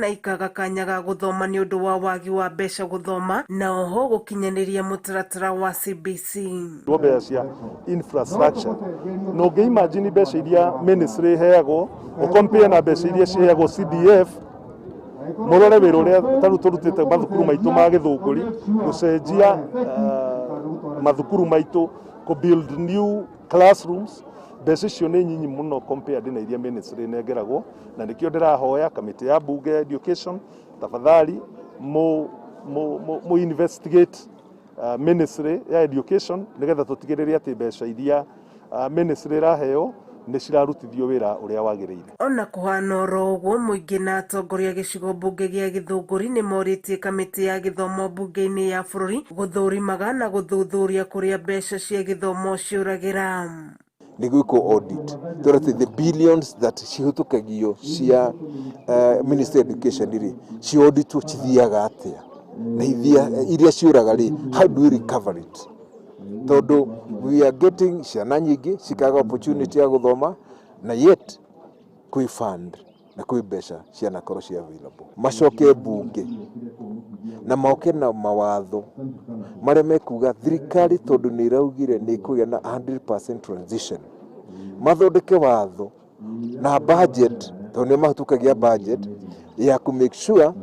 Na ikaga kanya ga gũthoma nĩ ũndũ wa wagi wa mbeca gũthoma na oho gũkinyanĩria mũtaratara wa CBC. Mbeca cia infrastructure na ũngĩ imagine mbeca iria ministry iheagwo ũkompare na mbeca iria ciheagwo CDF, mũrore wĩra ũrĩa tarĩu tũrutĩte mathukuru maitũ ma Gĩthũngũri, gũcenjia mathukuru maitũ, kũ build new classrooms, mbeca icio nĩ nyinyi mũno compared na iria ministry ĩnengeragwo. Na nĩkĩo ndĩrahoya kamĩtĩ ya bunge ya education, tafadhali mu investigate ministry ya education nĩgetha tũtigĩrĩre atĩ mbeca iria ministry ĩraheo nĩ cirarutithio wĩra ũrĩa wagĩrĩire. Ona kũhana oro ũguo, mũingĩ na atongoria gĩcigo mbunge gĩa Gĩthũngũri nĩ morĩtie kamĩtĩ ya gĩthomo mbunge-inĩ ya bũrũri gũthũrimaga na gũthuthuria kũrĩa mbeca cia gĩthomo ciũragĩra. Nĩ gwĩkwo audit tondũ atĩ the billions that cihĩtũkagio cia ministry education rĩ, ciauditwo cithiaga atĩa na iria ciũraga rĩ, how do we recover it? Tondũ we are getting ciana nyingĩ cikaga opportunity ya gũthoma na yet kwĩ fund na kwĩ mbeca cianakorwo ci available. Macoke bunge na moke na mawatho marĩa mekuga thirikari, tondũ nĩ ĩraugire nĩ ĩkũgĩa na 100% transition, mathondeke watho na budget, tondũ nĩ mahĩtũkagia budget ya ku make sure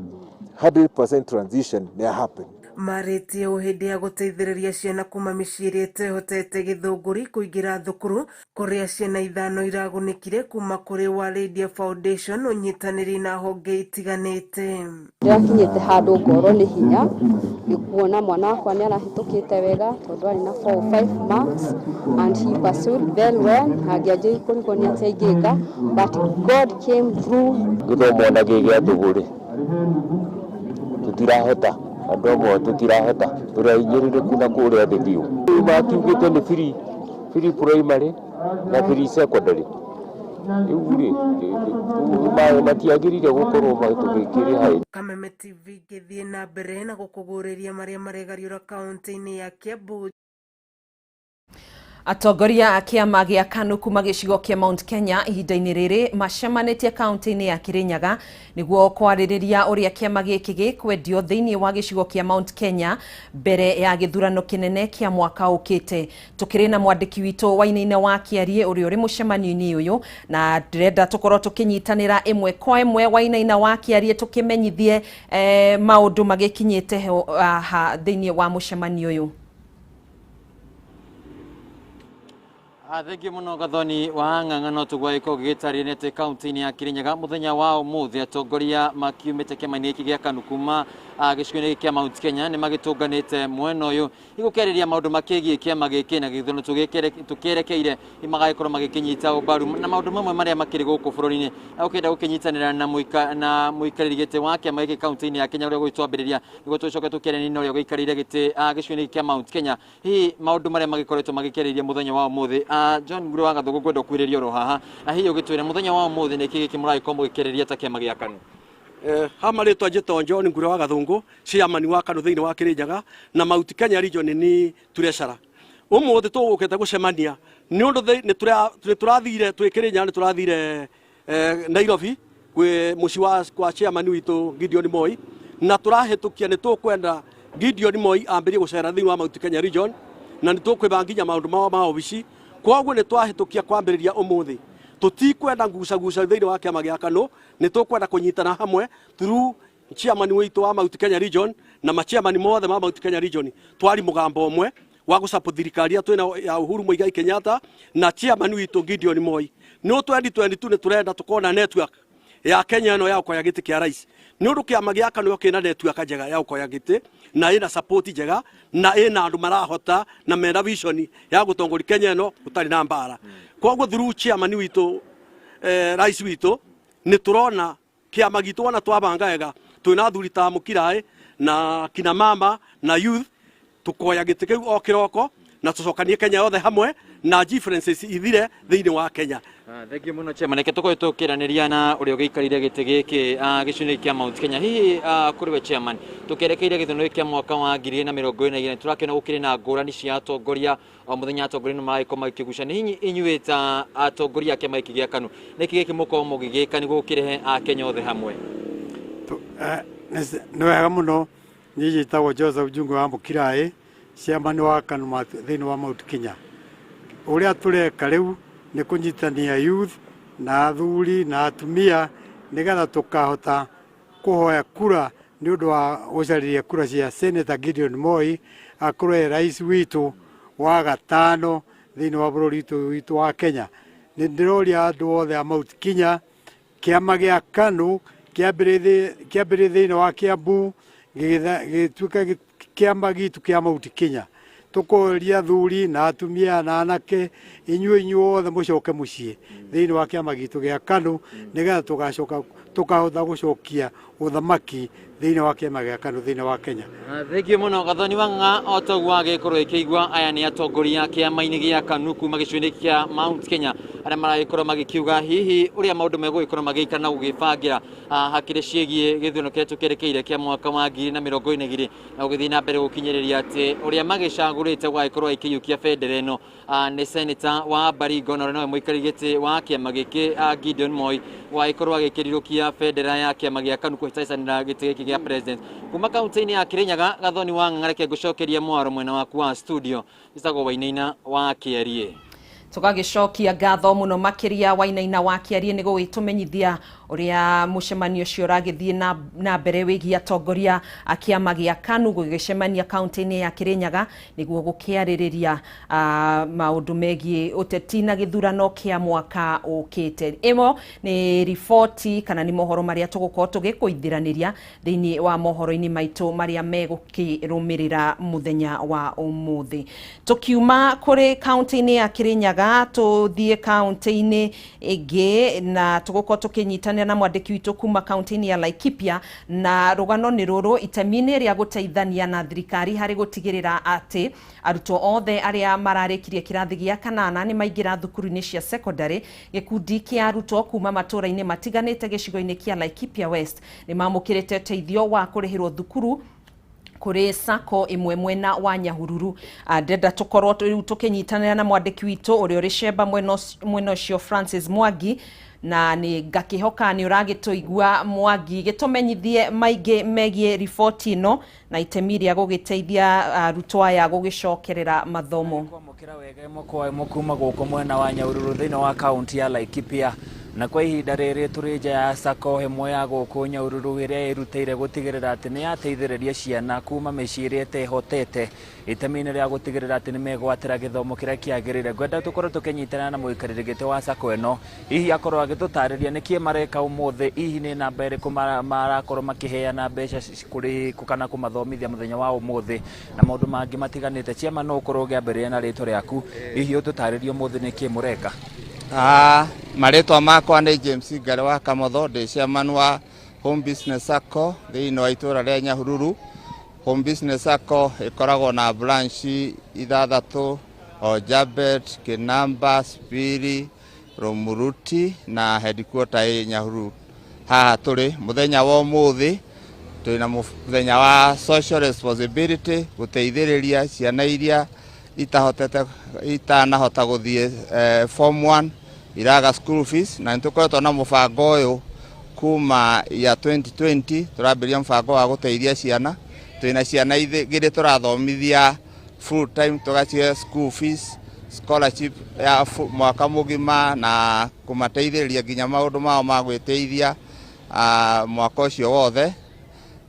100% transition nĩ happen. Marĩtie o hĩndĩ ya gũteithĩrĩria ciana kuma mĩciĩ ĩrĩa ĩtehotete Gĩthũngũri kũingĩra thukuru, kũrĩa ciana 5 iragunĩkire kuma kũrĩ Walidia Foundation ũnyitanĩri na honge itiganĩte. Ndĩrakinyĩte handũ ngorwo nĩ hinya nĩ kuona mwana wakwa nĩ arahĩtũkĩte wega tondũ arĩ na 4 5 marks and he pursued very well, na ngĩanjĩrĩria kũrigwo nĩ atĩa ingĩka, but God came through. Gĩthomo ona gĩ gĩa tũhũ rĩ, tũtirahota, andũ amwe tũtirahota, tũrahinyĩrĩrĩku na kũrĩa thĩ biũ. Rĩu makiugĩte nĩ free primary na free secondary, rĩu rĩ matiagĩrĩire gũkorwo tũgĩkĩrĩha. Kameme TV ngĩthiĩ na mbere na gũkũgũrĩria marĩa maregariũra kaunti-inĩ ya Kiambu. Atongoria a kĩama gĩa KANU kuma gĩcigo kĩa Mount Kenya ihinda-inĩ rĩrĩ macemanĩtie kaunti-inĩ ya Kirinyaga nĩguo kwarĩrĩria ũrĩa kĩama gĩkĩ gĩkwendio thĩinĩ wa gĩcigo kĩa Mount Kenya mbere ya gĩthurano kĩnene kĩa mwaka ũkĩte. Tũkĩrĩ na mwandĩki witũ Wainaina wa Kĩarie ũrĩa ũrĩ mũcemanio-inĩ ũyũ, na ndĩrenda tũkorwo tũkĩnyitanĩra ĩmwe kwa ĩmwe. Wainaina wa Kĩarie, tũkĩmenyithie maũndũ magĩkinyĩte haha thĩinĩ wa mũcemanio ũyũ. Thengiũ mũno, Gathoni wa Ng'ang'a. No tũgwagĩkorwo gĩgĩtarĩria nĩ atĩ kaunti-inĩ ya Kirinyaga mũthenya wa ũmũthĩ atongoria makiumĩte kĩama-inĩ gĩkĩ gĩa KANU kuma gĩcigo-inĩ gĩkĩ kĩa Mount Kenya nĩ magĩtũnganĩte mwena ũyũ igũkĩarĩria maũndũ makĩgiĩ kĩama gĩkĩ na gĩthurano tũkĩerekeire magagĩkorwo magĩkĩnyita ũmbaru na maũndũ mamwe marĩa makĩrĩ gũkũ bũrũri-inĩ, na ũkĩenda gũkĩnyitanĩra na mũikarĩri gĩtĩ wa kĩama gĩkĩ kaunti-inĩ ya Kenya ũrĩa ũgũgĩtwambĩrĩria nĩguo tũcoke tũkĩaranĩrie na ũrĩa ũgĩikarĩire gĩtĩ gĩcigo-inĩ gĩkĩ kĩa Mount Kenya, hihi maũndũ marĩa magĩkoretwo magĩkĩarĩria mũthenya wa ũmũthĩ. John Ngure wa Gathũngũ, ngwenda ũkuhĩrĩrie oro haha na hihi ũgĩtwĩre mũthenya wa ũmũthĩ nĩkĩ gĩkĩ mũragĩkorwo mũgĩkĩarĩria ta kĩama gĩa KANU. Hama rĩtwa njĩtwo John Ngure wa Gathũngũ, chairman wa KANU thĩinĩ wa Kirinyaga na Mount Kenya region ni treasurer. Ũmũthĩ tũgũkĩte gũcemania nĩ ũndũ nĩ tũrathire twĩ Kirinyaga, nĩ tũrathire Nairobi kwĩ mũciĩ wa kwa chairman witũ Gideon Moi, na tũrahĩtũkia nĩ tũkwenda Gideon Moi ambĩrie gũcera thĩinĩ wa Mount Kenya region, na nĩ tũkwĩbanga nginya maũndũ mao ma obici. Koguo nĩ twahĩtũkia kwambĩrĩria ũmũthĩ tũtikwenda ngucaguca thĩinĩ wa kĩama gĩa KANU, nĩ tũkwenda kũnyitana hamwe through chairman witũ wa Mount Kenya region na machairman mothe ma Mount Kenya region, twari mũgambo ũmwe wa gũsupport thirikari ya twĩna ya Uhuru Muigai Kenyatta na chairman witũ Gideon Moi. Nĩ 2022 nĩ tũrenda tũkorwo na network ya Kenya ĩno ya gũkoya gĩtĩ kĩa rais, nĩ ũndũ kĩama gĩa KANU kĩna network njega ya gũkoya gĩtĩ na ĩna support njega na ĩna andũ marahota na mena vision ya gũtongoria Kenya ĩno gũtarĩ na mbara. Koguo through chairman witũ, rais witũ, nĩ tũrona kĩama gitũ ona twabanga wega twĩna athuri ta Mũkiraĩ na kina mama na youth, tukoya gĩtĩ kĩu o kĩroko na tũcokanie Kenya yothe hamwe na differences ithire thĩinĩ wa Kenya. Thengiũ mũno, chairman. Reke tũkorwo tũkĩranĩria na ũrĩa ũgĩikarĩire gĩtĩ gĩkĩ gĩcigo-inĩ kĩa Mount Kenya. Hihi kũrĩ we chairman, tũkĩerekeire gĩthurano gĩkĩ kĩa mwaka wa 2022, tũrakĩona gũkĩrĩ na ngũrani cia atongoria, o mũthenya atongoria nĩ maragĩkorwo magĩkĩgucania. Hihi inyuĩ ta atongoria a kĩama gĩkĩ gĩa KANU, nĩkĩ gĩkĩ mũkorwo mũgĩgĩka nĩguo gũkĩrehe akenya othe hamwe? Nĩ wega mũno. Niĩ njĩtagwo Joseph Jungu wa Mũkiraĩ, chairman wa KANU thĩinĩ wa Mount Kenya. Ũrĩa tũreka rĩu nĩ kũnyitania youth na athuri na atumia nĩgetha tũkahota kũhoya kura nĩ ũndũ wa gũcarĩria kura cia Senator Gideon Moi akorwo e rais witũ wa gatano thĩinĩ wa bũrũri witũ wa Kenya. Nĩ ndĩroria andũ othe a Mount Kenya, kĩama gĩa KANU kĩambĩrĩrie thĩinĩ wa Kiambu, gĩgĩtuĩka kĩama gitũ kĩa Mount Kenya. Tũkoria athuri na atumia na anake, inyuĩ inyuothe mũcoke mũciĩ thĩinĩ wa kĩama gitũ gĩa KANU nĩgetha tũgacoka tũkahota gũcokia ũthamaki thĩinĩ wa kĩama gĩa KANU thĩinĩ wa Kenya. Thengiũ mũno, Gathoni Wang'a. O taguo agĩkorwo ĩkĩigua, aya nĩ atongoria kĩama-inĩ gĩa KANU kuma gĩcigo-inĩ kĩa Mount Kenya, arĩa maragĩkorwo magĩkiuga hihi ũrĩa maũndũ megũgĩkorwo magĩikara na gũgĩbangĩra hakĩrĩ ciĩgiĩ gĩthurano kĩrĩa tũkĩrekeire kĩa mwaka wa 2022, na gũgĩthiĩ na mbere gũkinyĩrĩria atĩ ũrĩa magĩcagũrĩte gũgagĩkorwo akĩiyũkia bendera ĩno nĩ seneta wa Baringo na ũrĩa nowe mũikarĩri gĩtĩ wa kĩama gĩkĩ, Gideon Moi, gũgagĩkorwo agĩkĩrirũkia bendera ya kĩama gĩa KANU kũhĩtahĩtanĩra gĩtĩ gĩkĩ gĩa president. Kuma kaunti-inĩ ya Kirinyaga, Gathoni wa Ng'ang'a, reke ngũcokeria mwaro mwena waku wa studio. Njĩtagwo Wainaina wa Kĩarie. Tũgagĩcokia ngatho mũno makĩria, Wainaina wa Kĩarie, nĩ gũgĩtũmenyithia ũrĩa mũcemanio ũcio ũragĩthiĩ na mbere wĩgiĩ atongoria a kĩama gĩa KANU gũgĩcemania kaunti-inĩ ya Kĩrĩnyaga nĩguo gũkĩarĩrĩria maũndũ megiĩ ũteti na gĩthurano kĩa mwaka ũkĩte. Ĩmo nĩ riboti kana nĩ mohoro marĩa tũgũkorwo tũgĩkũithiranĩria thĩinĩ wa mohoro-inĩ maitũ marĩa megũkĩrũmĩrĩra mũthenya wa ũmũthĩ. Tũkiuma kũrĩ kaunti-inĩ ya Kĩrĩnyaga, tũthiĩ kaunti-inĩ ĩngĩ na tũgũkorwo tũkĩnyitanĩra na mwandĩki witũ kuma kaunti-inĩ ya Laikipia, na rũgano nĩ rũrũ: itemi-inĩ rĩa gũteithania na thirikari harĩ gũtigĩrĩra atĩ arutwo othe arĩa mararĩkirie kĩrathi gĩa kanana nĩ maingĩra thukuru-inĩ cia secondary, gĩkundi kĩa arutwo kuma matũũra-inĩ matiganĩte gĩcigo-inĩ kĩa Laikipia West nĩ mamũkĩrĩte ũteithio wa kũrĩhĩrwo thukuru kũrĩ sacco ĩmwe mwena wa Nyahururu. Ndenda tũkorwo rĩu tũkĩnyitanĩra na mwandĩki witũ ũrĩa ũrĩ cemba mwena ũcio, Francis Mwangi, na nĩ ngakĩhoka nĩ ũragĩtũigua. Mwangi, gĩtũmenyithie maingĩ megiĩ riboti ĩno na itemi rĩa gũgĩteithia arutwo aya gũgĩcokerera mathomo. Kwamũkĩra wega ĩmwe kwa ĩmwe kuma gũkũ mwena wa Nyahururu thĩinĩ wa kaunti ya Laikipia, na kwa ihinda rĩrĩ tũrĩ nja ya sacco ĩmwe ya gũkũ Nyahururu ĩrĩa ĩrutĩire gũtigĩrĩra atĩ nĩ yateithĩrĩria ciana kuma mĩciĩ ĩrĩa ĩtehotete itemi-inĩ rĩa gũtigĩrĩra atĩ nĩ megwatĩra gĩthomo kĩrĩa kĩagĩrĩire. Ngwenda tũkorwo tũkĩnyitana na mũikarĩri gĩtĩ wa sacco ĩno, hihi akorwo agĩtũtarĩria nĩkĩ mareka ũmũthĩ, hihi nĩ namba ĩrĩkũ marakorwo makĩheana mbeca kũrĩ kana kũmathomithia mũthenya wa ũmũthĩ na maũndũ mangĩ matiganĩte. Chairman, no ũkorwo ũkĩambĩrĩria na rĩtwa rĩaku, hihi ũtũtarĩrie ũmũthĩ nĩkĩ mũreka. Marĩtwa makwa nĩ James Ngare wa Kamotho, ndĩ chairman wa Home Business Sacco thĩinĩ wa itũra rĩa Nyahururu. Home Business Sacco ĩkoragwo na branch ithathatũ: Ojabet, Kinamba, Spiri, Rumuruti na headquarter ĩ Nyahururu. Haha tũrĩ mũthenya wa ũmũthĩ twĩna mũthenya wa social responsibility, gũteithĩrĩria ciana iria itahotete, itanahota gũthiĩ form 1, iraga school fees. Na nĩtũkoretwo na mũbango ũyũ kuma ya 2020, tũrambĩrĩria mũbango wa gũteithia ciana. Twĩna ciana igĩrĩ tũrathomithia full time, tũgacihe school fees, scholarship ya mwaka mũgima na kũmateithĩrĩria nginya maũndũ mao ma gwĩteithia mwaka ũcio wothe.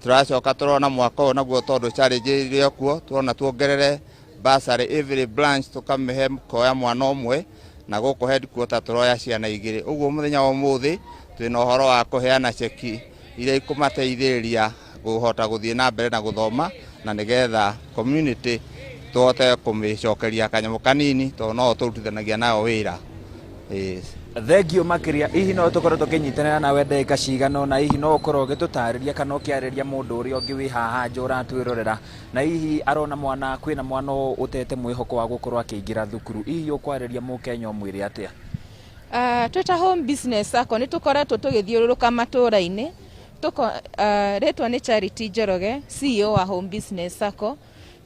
Tũracoka tũrona mwaka ũyũ naguo, tondũ challenge ĩrĩ kuo, tuona tuongerere bursary, every branch tũkamĩhe koya mwana ũmwe, na gũkũ headquarter tũroya ciana igĩrĩ. Ũguo mũthenya wa ũmũthĩ twĩna ũhoro wa kũheana ceki iria ikũmateithĩrĩria kũhota gũthiĩ na mbere na gũthoma, na nĩgetha community tũhote kũmĩcokeria kanyamũ kanini, tondũ no tũrutithanagia nayo wĩra. Ĩĩ. Thengio makĩria. Hihi no tũkorwo tũkĩnyitanĩra nawe ndagĩka cigana ũna, hihi no ũkorwo ũgĩtũtarĩria kana ũkĩarĩria mũndũ ũrĩa ũngĩ wĩ haha nja ũratwĩrorera, na hihi arona mwana, kwĩna mwana ũtete mwĩhoko wa gũkorwo akĩingĩra thukuru, hihi ũkwarĩria mũkenya ũmwĩre atĩa? Twĩ ta Home Business Sacco nĩ tũkoretwo tũgĩthiũrũrũka matũũra-inĩ. Rĩtwa nĩ Charity Njoroge, CEO wa Home Business Sacco,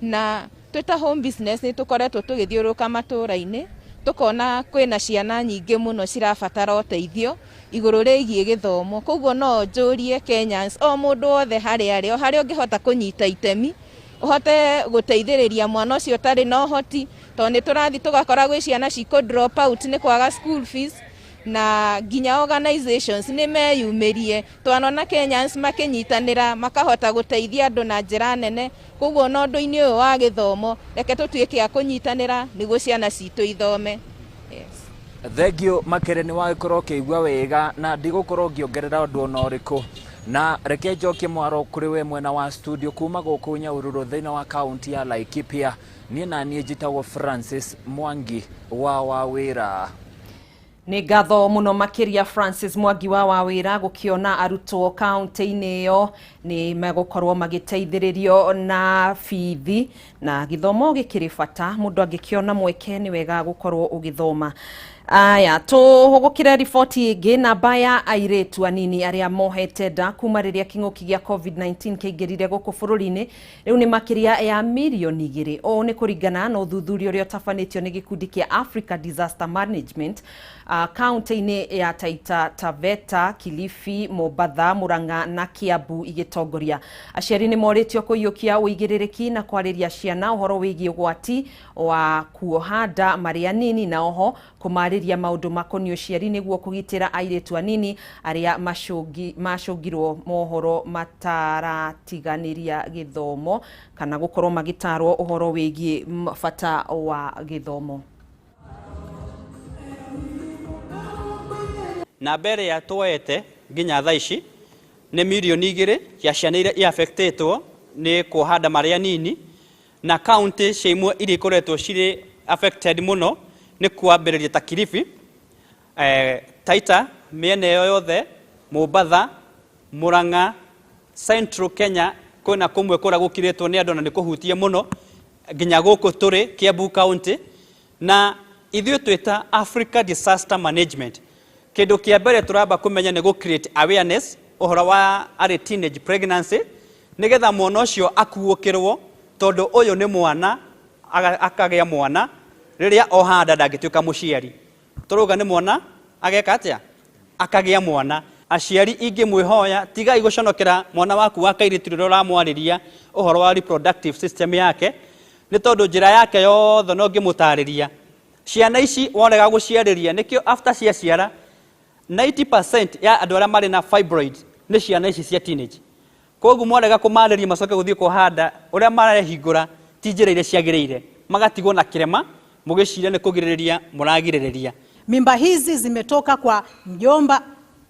na twĩ ta Home Business nĩ tũkoretwo tũgĩthiũrũrũka matũũra-inĩ. Tukona kwina ciana nyingĩ mũno cirabatara ũteithio igũrũ rĩgiĩ gĩthomo. Koguo no njũrie Kenyans o mũndũ wothe harĩa arĩ o harĩa ũngĩhota kũnyita itemi ũhote gũteithĩrĩria mwana ũcio ũtarĩ na ũhoti, tondũ nĩ tũrathiĩ tũgakora gwĩ ciana cikũ drop out nĩ kwaga school fees, na nginya organizations nĩ meyumĩrie. Twanona Kenyans makĩnyitanĩra makahota gũteithia andũ na njĩra nene. Koguo na ũndũ-inĩ ũyũ wa gĩthomo reke tũtuĩke a kũnyitanĩra nĩguo ciana citũ ithome. Yes. Thengio makere nĩ wagĩkorwo ũkĩigua wega na ndigũkorwo ngĩongerera ũndũ ona ũrĩkũ, na reke njokie mwaro kũrĩ we mwena wa studio kuma gũkũ Nyahururu thĩinĩ wa kaunti ya Laikipia. Niĩ na niĩ njĩtagwo Francis Mwangi wa Wawĩra. Nĩ ngatho mũno makĩria Francis Mwangi wa Wawĩra gũkĩona arutwo kaunti-inĩ ĩyo nĩ megũkorwo magĩteithĩrĩrio na bithi, na gĩthomo gĩkĩrĩ bata, mũndũ angĩkĩona mweke nĩ wega gũkorwo ũgĩthoma. Aya, tũhũgũkĩre riboti ĩngĩ. Namba ya airĩtu anini arĩa mohete nda kuma rĩrĩa kĩng'ũki gĩa COVID-19 kĩingĩrire gũkũ bũrũri-inĩ rĩu nĩ makĩria ya mirioni 2. Ũũ nĩ kũringana na ũthuthuria ũrĩa ũtabanĩtio nĩ gĩkundi kĩa Africa Disaster Management kaunti-inĩ ya Taita Taveta, Kilifi, Mombatha, Murang'a na Kiambu igĩtongoria. Aciari nĩ morĩtio kũiyũkia ũigĩrĩrĩki na kwarĩria ciana ũhoro wĩgiĩ ũgwati wa kuoha nda marĩ anini, na oho kũmarĩria maũndũ makoniĩ ũciari nĩguo kũgitĩra airĩtu anini arĩa macũngirwo mohoro mataratiganĩria gĩthomo kana gũkorwo magĩtarwo ũhoro wĩgiĩ bata wa gĩthomo. Namba ĩrĩa tuoete nginya thaa ici nĩ mirioni 2 ya ciana iria iaffectĩtwo nĩ kuoha nda marĩ anini, na kaunti cia imwe iria ikoretwo cirĩ affected mũno nĩ kwambĩrĩria ta Kilifi, Taita, mĩena ĩyo yothe, Mombatha, Murang'a, Central Kenya, kwĩna kũmwe kũrĩa gũkirĩtwo nĩ andũ na nĩ kũhutie mũno nginya gũkũ tũrĩ Kiambu County. Na ithuĩ twĩta Africa Disaster Management, kĩndũ kĩa mbere tũramba kũmenya nĩ gũ create awareness ũhoro wa arĩ teenage pregnancy, nĩgetha mwana ũcio akuũkĩrwo, tondũ ũyũ nĩ mwana akagĩa mwana rĩrĩa oha nda ndangĩtuĩka mũciari. Tũrauga nĩ mwana ageka atĩa? Akagĩa mwana. Aciari ingĩmwĩhoya tigai gũconokera mwana waku wa kairĩtu rĩrĩa ũramwarĩria ũhoro wa reproductive system yake, nĩ tondũ njĩra yake yothe no ngĩmũtarĩria. Ciana ici warega gũciarĩria, nĩkĩo after ciaciara 90% ya andũ arĩa marĩ na fibroid nĩ ciana ici cia teenage. Koguo mwarega kũmarĩria macoke gũthiĩ kuoha nda, ũrĩa marehingũra ti njĩra iria ciagĩrĩire, magatigwo na kĩrema mũgĩciria nĩ kũgirĩrĩria mũragirĩrĩria. Mimba hizi zimetoka kwa mjomba,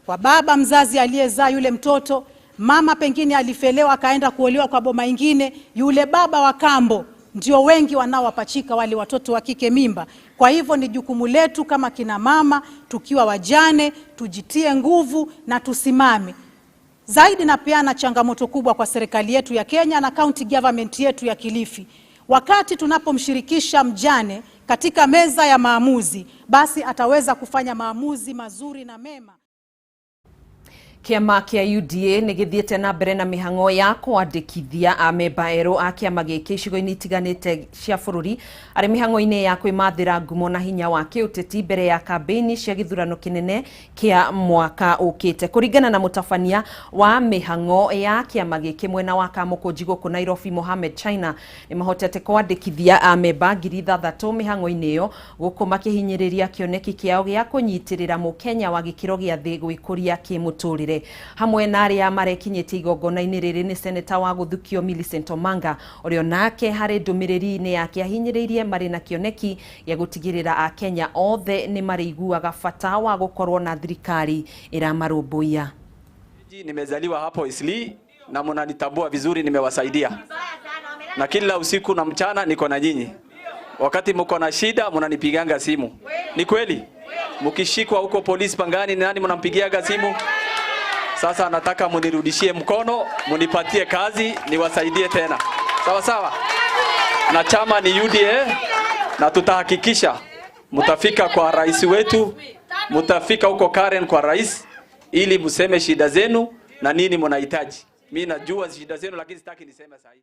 kwa baba mzazi aliyezaa yule mtoto, mama pengine alifelewa akaenda kuolewa kwa boma ingine, yule baba wa kambo ndio wengi wanaowapachika wale watoto wa kike mimba. Kwa hivyo ni jukumu letu kama kina mama, tukiwa wajane, tujitie nguvu na tusimame. Zaidi napeana changamoto kubwa kwa serikali yetu ya Kenya na county government yetu ya Kilifi. Wakati tunapomshirikisha mjane katika meza ya maamuzi, basi ataweza kufanya maamuzi mazuri na mema. Kĩama kĩa UDA nĩ gĩthiĩte na mbere na mĩhang'o ya kwandĩkithia amemba erũ a kĩama gĩkĩ icigo-inĩ itiganĩte cia bũrũri arĩ mĩhang'o-inĩ ya kwĩmathĩra ngumo na hinya wa kĩũteti mbere ya kambĩini cia gĩthurano kĩnene kĩa mwaka ũkĩte. Kũringana na mũtabania wa mĩhang'o ya kĩama gĩkĩ mwena wa Kamũkũnji gũkũ Nairobi, Mohamed China, nĩ mahotete kwandĩkithia amemba 6,000 mĩhang'o-inĩ ĩyo gũkũ makĩhinyĩrĩria kĩoneki kĩao gĩa kũnyitĩrĩra mũkenya wa gĩkĩro gĩa thĩ gwĩkũria kĩmũtũrĩre. Hamwe na arĩa marekinyĩtie igongona-inĩ rĩrĩ nĩ seneta wa gũthukio Millicent Omanga, ũrĩa nake harĩ ndũmĩrĩri-inĩ yake ahinyĩrĩirie marĩ na kĩoneki gĩa gũtigĩrĩra akenya othe nĩ marĩiguaga bata wa gũkorwo na thirikari ĩramarũmbũiya. Nimezaliwa hapo Isli na mnanitambua vizuri, nimewasaidia na kila usiku na mchana niko na nyinyi. Wakati mko na shida mnanipiganga simu, ni kweli? Mkishikwa huko polisi Pangani, ni nani mnampigiaga simu? Sasa nataka munirudishie mkono, munipatie kazi, niwasaidie tena. Sawa sawa? Na chama ni UDA, na tutahakikisha mutafika kwa rais wetu, mutafika huko Karen kwa rais, ili museme shida zenu na nini mnahitaji. Mimi najua shida zenu lakini sitaki niseme sahi.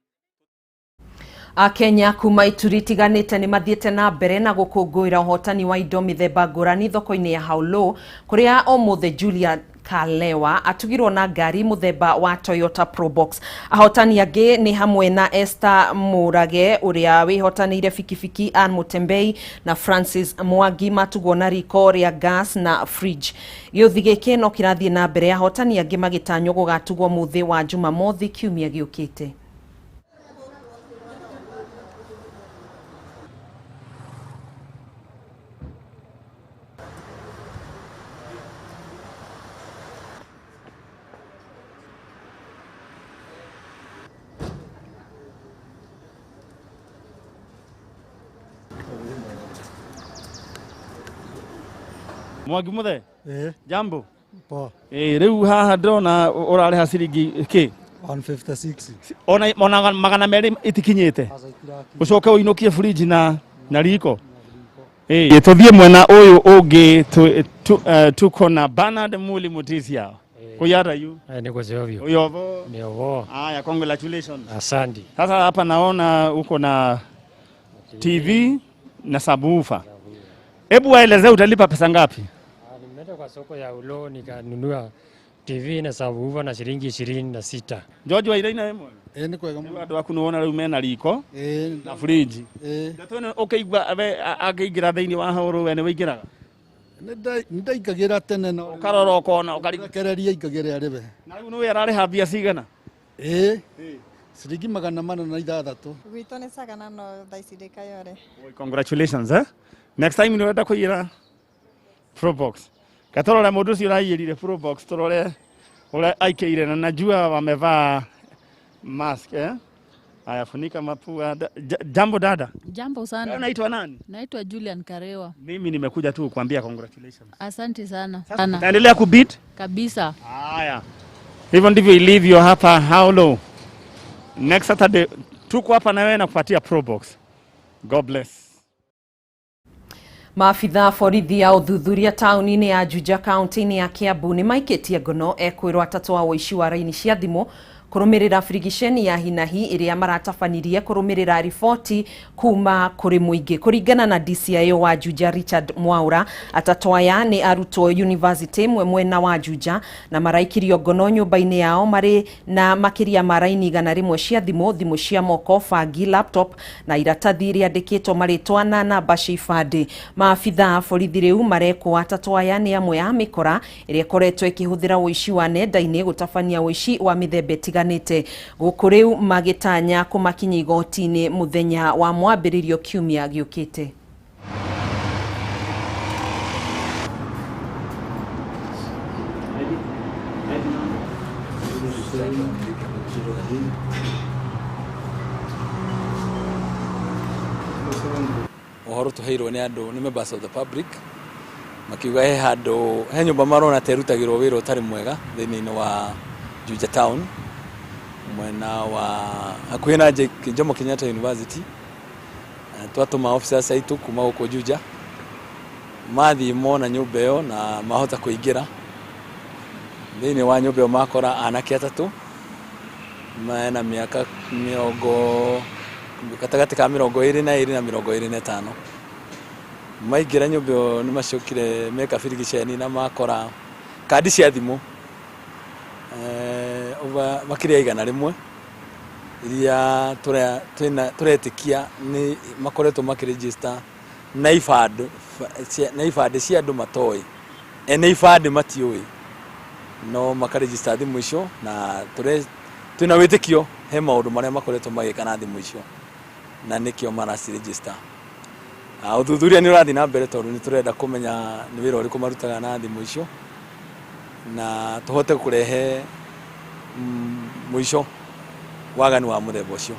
Akenya kuma ituri itiganĩte nĩ mathiĩte na mbere na gũkũngũĩra ũhotani wa indo mĩthemba ngũrani thoko-inĩ ya Haulo kũrĩa ũmũthĩ Julia Kalewa atugirwo na ngari mũthemba wa Toyota Probox. Ahotani angĩ nĩ hamwe na Esther Mũrage ũrĩa wĩhotanĩire bikibiki, Ann Mutembei na Francis Mwangi matugwo na riko rĩa gas na fridge. Gĩũthi gĩkĩ no kĩrathiĩ na mbere, ahotani angĩ magĩtanywo gũgatugwo mũthĩ wa Jumamothi kiumia gĩũkĩte. Mwangi muthe jambo. Poa. Riu haha ndona urariha ciringi ki 156 ona magana meri itikinyite ucoke uinukie fridge na riko. Tuthie mwena uyu ungi tuko na Bernard Muli Mutisia. Kuyara yu niko zovyo uyovo niovo. Haya, congratulations. Asante. Sasa hapa naona uko na TV na subwoofer. Hebu waeleze utalipa pesa ngapi? Nimeenda kwa soko ya Ulo nikanunua TV na subwoofer na shilingi 26. George wa iraina emwe. Ni kwega muno. Andu aku nuona riu mena riko na fridge. Ndatwene ukaigua akĩingĩra thĩinĩ wa horo we nĩ wĩingĩraga? Nĩ ndaingagĩra tene no ukarora ukona ũkarekereria ingagĩre arĩ we. Na rĩu nĩwe ararĩha mbia cigana? Ciringi 406. Gwitũ nĩ Sagana no thaa ici ndĩ Kayore. Congratulations eh. Next time nĩũrenda kũiyĩra Probox. Katorore mũndũ ũcio ũraiyĩrire Probox, torore ũrĩa aikĩire na najua wamevaa mask eh. Haya, funika mapua. Jambo dada. Jambo sana. Unaitwa nani? Naitwa Julian Karewa. Mimi nimekuja tu kukuambia congratulations. Asante sana. Naendelea kubit? Kabisa. Haya. Hivyo ndivyo ilivyo hapa Haulo. Next Saturday tuko hapa na wewe na kupatia Probox. God bless. Maabitha borithi ya ũthuthuria taũni-inĩ ya Juja kaunti-inĩ ya Kiambu nĩ maikĩtie ngono ekwĩrwo atatũ a ũici wa raini cia thimũ kũrũmĩrĩra birigiceni ya hinahi ĩrĩa maratabanirie kũrũmĩrĩra riboti kuma kũrĩ mũingĩ. Kũringana na DCIO wa Juja Richard Mwaura, atatũ aya nĩ arutwo university ĩmwe mwena wa Juja na maraikirio ngono nyũmba-inĩ yao marĩ na makĩria ma raini 100 cia thimũ, thimũ cia moko, bangi, laptop na iratathi rĩandĩkĩtwo marĩtwa na namba cia ibandĩ. Maabitha borithi rĩu marekwo atatũ aya nĩ amwe a mĩkora ĩrĩa ĩkoretwo ĩkĩhũthĩra ũici wa nenda-inĩ gũtabania ũici wa mĩthemba ĩtiganĩte. Gũkũ rĩu magĩtanya kũmakinyia igoti-inĩ mũthenya wa mwambĩrĩrio kiumia gĩũkĩte. Ũhoro tũheirwo nĩ andũ nĩ members of the public makiuga he handũ he nyũmba marona ta ĩrutagĩrwo wĩra ũtarĩ mwega thĩinĩ wa Juja town mwena wa hakuhĩ na Jomo Kenyatta University. Twatũma officers aitũ kuma gũkũ Juja mathiĩ mona nyũmba ĩyo na mahota kũingĩra thĩinĩ wa nyũmba ĩyo, makora anake atatũ mena mĩaka mĩrongo gatagatĩ ka 22 na 25. Maingĩra nyũmba ĩyo nĩ macokire meka birigiceni na makora kandi cia thimũ makĩria 100 iria tũretĩkia nĩ makoretwo makĩregister na ibandĩ cia andũ matoĩ, ene ibandĩ matiũĩ, no makaregister thimũ icio, na twĩna wĩtĩkio he maũndũ marĩa makoretwo magĩka na thimũ icio na nĩkĩo maraciregister. Ũthuthuria nĩ ũrathiĩ na mbere tondũ nĩ tũrenda kũmenya nĩ wĩra ũrĩkũ marutaga na thimũ icio na tũhote kũrehe mũico waganu wa mũthemba ũcio.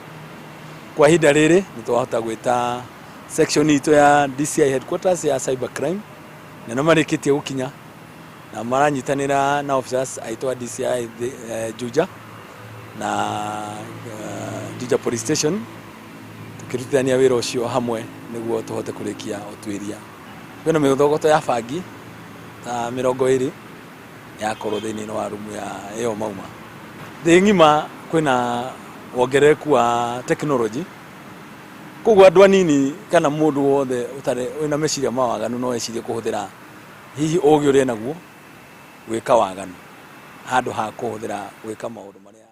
Kwa ihinda rĩrĩ nĩ twahota gwĩta section itũ ya DCI headquarters ya cyber crime na nĩ marĩkĩtie gũkinya na maranyitanĩra na officers aitũ a DCI Juja na Juja police station tukĩrutithania wĩra ũcio hamwe nĩguo tũhote kũrĩkia ũtuĩria. Kwĩna mĩthogoto ya bangi ta 20 yakorwo thĩinĩ wa rumu ya ĩyo mauma. Thĩ ng'ima kwĩna wongerereku wa technology Koguo andũ anini kana mũndũ wothe ũtarĩ wĩna meciria ma waganu no ecirie kũhũthĩra hihi ũgĩ ũrĩa naguo gwĩka waganu handũ ha kũhũthĩra gwĩka maũndũ marĩa.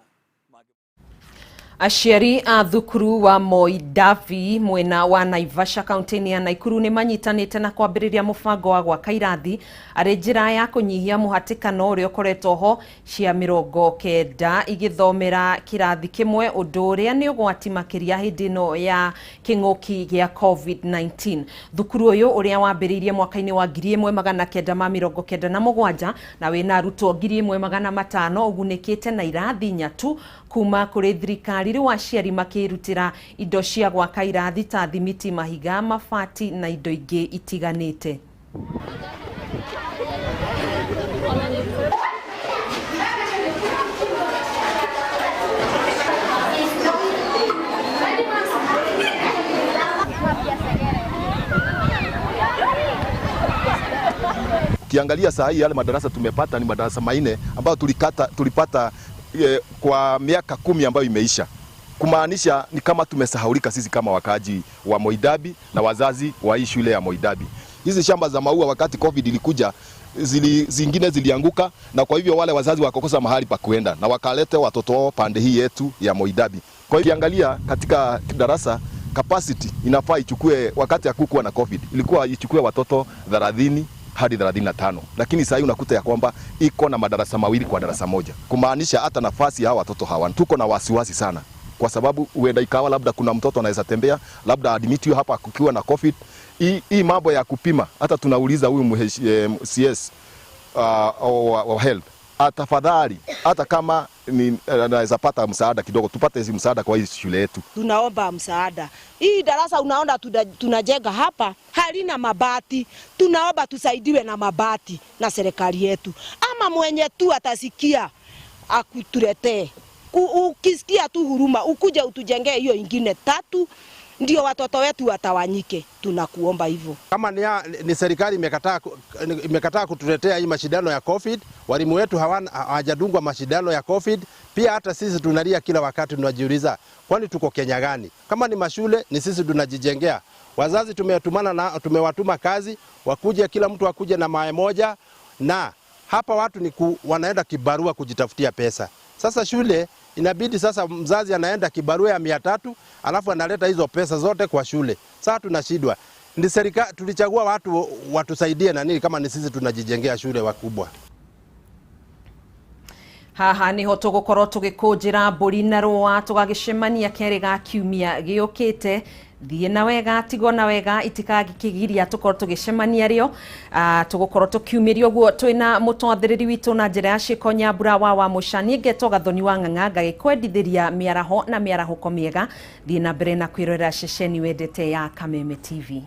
Aciari a thukuru wa Moi Davi mwena wa Naivasha kaunti-inĩ ya Naikuru nĩ manyitanĩte na kwambĩrĩria mũbango wa gwaka irathi arĩ njĩra ya kũnyihia mũhatĩkano ũrĩa ũkoretwo ho cia 90 igĩthomera kĩrathi kĩmwe, ũndũ ũrĩa nĩ ũgwati makĩria hĩndĩ ĩno ya kĩng'ũki gĩa COVID-19. Thukuru ũyũ ũrĩa wambĩrĩirie mwaka-inĩ wa 1997 na wĩna arutwo 1500 ũgunĩkĩte na irathi nyatu kuma kũrĩ thirikari, rĩu aciari makĩrutĩra indo cia gwaka irathi ta thimiti, mahiga, mabati na indo ingĩ itiganĩte. Ukiangalia saa hii yale madarasa tumepata ni madarasa 4 ambayo tulipata kwa miaka 10 ambayo imeisha. Kumaanisha ni kama tumesahaulika sisi kama wakaaji wa Moi Dabi na wazazi wa hii shule ya Moi Dabi. Hizi shamba za maua wakati COVID ilikuja zingine zilianguka, na kwa hivyo wale wazazi wakakosa mahali pa kuenda na wakalete watoto wao pande hii yetu ya Moi Dabi. Kwa hivyo ukiangalia katika darasa capacity inafaa ichukue, wakati hakukuwa na COVID ilikuwa ichukue watoto 30 hadi 35, lakini sasa unakuta ya kwamba iko na madarasa 2 kwa darasa moja, kumaanisha hata nafasi hawa watoto hawana. Tuko na wasiwasi sana kwa sababu huenda ikawa labda kuna mtoto anaweza tembea, labda admitiwe hapa kukiwa na COVID. Hii mambo ya kupima, hata tunauliza huyu CS wa health, tafadhali hata kama anaweza pata msaada kidogo, tupate hizi msaada kwa hii shule yetu. Tunaomba msaada. Hii darasa unaona tunajenga hapa halina mabati. Tunaomba tusaidiwe na mabati na serikali yetu. Ama mwenye tu atasikia akutuletee. Ukisikia tu huruma ukuje utujengee hiyo ingine 3, ndio watoto wetu watawanyike. Tunakuomba hivyo. Kama ni serikali imekataa kutuletea hii mashindano ya COVID, walimu wetu hawajadungwa mashindano ya COVID. Pia hata sisi tunalia kila wakati, tunajiuliza kwani tuko Kenya gani? Kama ni mashule ni sisi tunajijengea. Wazazi tumewatumana na tumewatuma kazi wakuje, kila mtu akuje na mae moja, na hapa watu ni wanaenda kibarua kujitafutia pesa. Sasa shule inabidi sasa mzazi anaenda kibarua ya 300 alafu analeta hizo pesa zote kwa shule. Sasa tunashindwa. Ni serikali tulichagua watu watusaidie na nini kama ni sisi tunajijengea shule wakubwa. Haha niho tugukorwo tugikunjira mburi na rũa tugagicemania keri ga kiumia giukite. Thiĩ na wega, tigwo na wega, itikagĩkĩgiria tũkorwo tũgĩcemania rĩo. Tũgũkorwo tũkiumĩrio ũguo twĩna mũtwathĩrĩri witũ na njĩra ya ciĩko Nyambura wa Mũcani, ngetwo Gathoni wa Ng'ang'a, ngagĩkwendithĩria mĩaraho na mĩarahũko mĩega. Thiĩ na mbere na kwĩrorera ceceni wendete ya Kameme TV.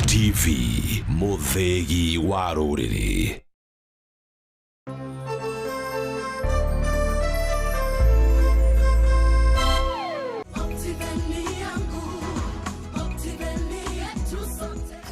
TV, Muthegi wa rũrĩrĩ.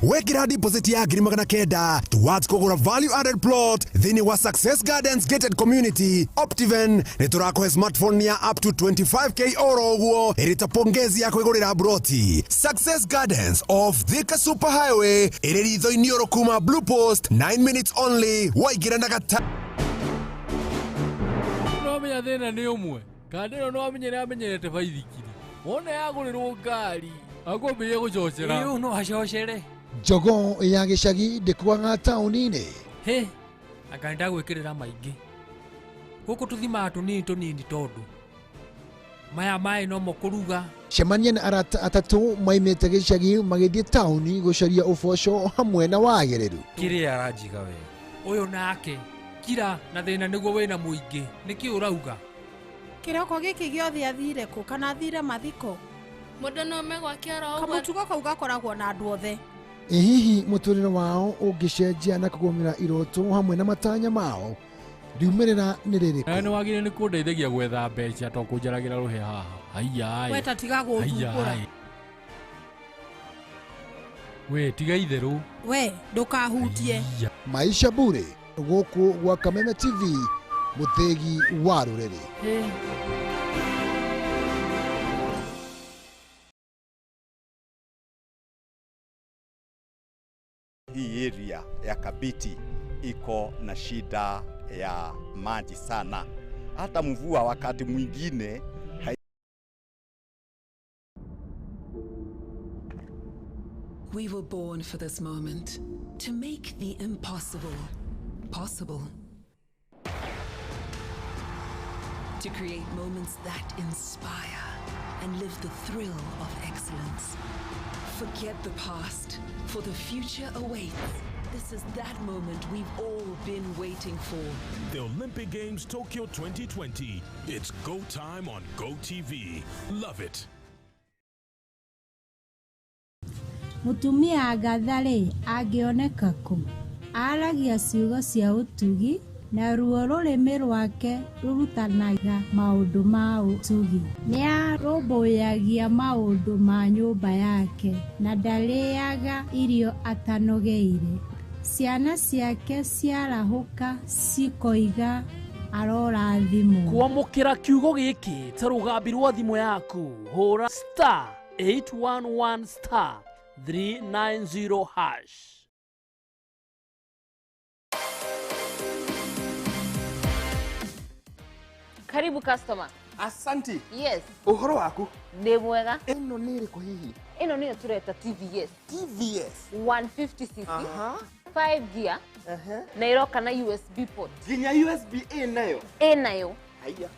Wekira deposit ya 900,000 towards kũgũra value added plot thĩinĩ wa Success Gardens gated community Optiven. Nĩ tũrakũhe smartphone ya up to 25k oro ũguo ĩrĩ ta pongezi ya kwĩgũrĩra broti. Success Gardens off Thika Super Highway ĩrĩ ritho-inĩ oro kuma Blue Post 9 minutes only waingĩra na gata. No menya thĩna nĩ ũmwe kandĩ ĩno no amenyere amenyerete baithikiri wona yagũrĩrwo ngari akwambĩrĩria gũcocera. Ĩĩ no acocere. Jogoo ya gĩcagi ndĩkuaga taũni-inĩ. Hĩ, anga nĩndagwĩkĩrĩra maingĩ. Gũkũ tũthimaga tũnini tũnini tondũ maya maĩ nomo kũruga. Cemania na arata atatũ maimĩte gĩcagi magĩthiĩ taũni gũcaria ũboco hamwe na wagĩrĩru. Kĩrĩa aranjiga we ũyũ nake kira na thĩna nĩguo wĩna mũingĩ nĩkĩ ũrauga? Kĩroko gĩkĩ gĩothe athire kũ kana athire mathiko? Mũndũ no ome gwake oro ũguo. Kamũtugo kau gakoragwo na andũ othe. Ĩ hihi mũtũrĩre wao ũngĩcenjia na kũgũmĩra iroto hamwe na matanya mao riumĩrĩra nĩ rĩrĩkũ? Nĩ wagĩrĩire nĩ kũndeithagia gwetha mbeca to kũnjaragĩra rũhĩa haha. Haiya. We ta tiga gũthumbũra. We tiga itherũ. We ndũkahutie. Maisha bure gũkũ gwa Kameme TV, mũthĩgi wa rũrĩrĩ. Hii area ya Kabiti iko na shida ya maji sana, hata mvua wakati mwingine. We were born for this moment, to make the impossible possible. To create moments that inspire and live the thrill of excellence. Forget the past, for the future awaits. This is that moment we've all been waiting for. The Olympic Games Tokyo 2020. It's go time on Go TV. Love it. Mũtumia Agatha-rĩ, angĩoneka kũ? Aaragia ciugo cia ũtugi, naruo rũrĩmĩ rwake rũrutanaga maũndũ ma ũtugi. Nĩarũmbũyagia maũndũ ma nyũmba yake, na ndarĩĩaga irio atanogeire. Ciana ciake ciarahũka cikoiga arorathimwo. Kwamũkĩra kiugo gĩkĩ ta rũgambi rwa thimũ yaku, hũra star 811 star 390 hash. Karibu customer. Asanti. Yes. Ũhoro waku? Nĩ mwega. Ĩno nĩ ĩrĩkũ hihi? Ĩno nĩyo tũreta TVS. TVS. 150cc. 5 gear. Na ĩroka na USB port. Nginya USB A nayo? Ĩ nayo. Haiya.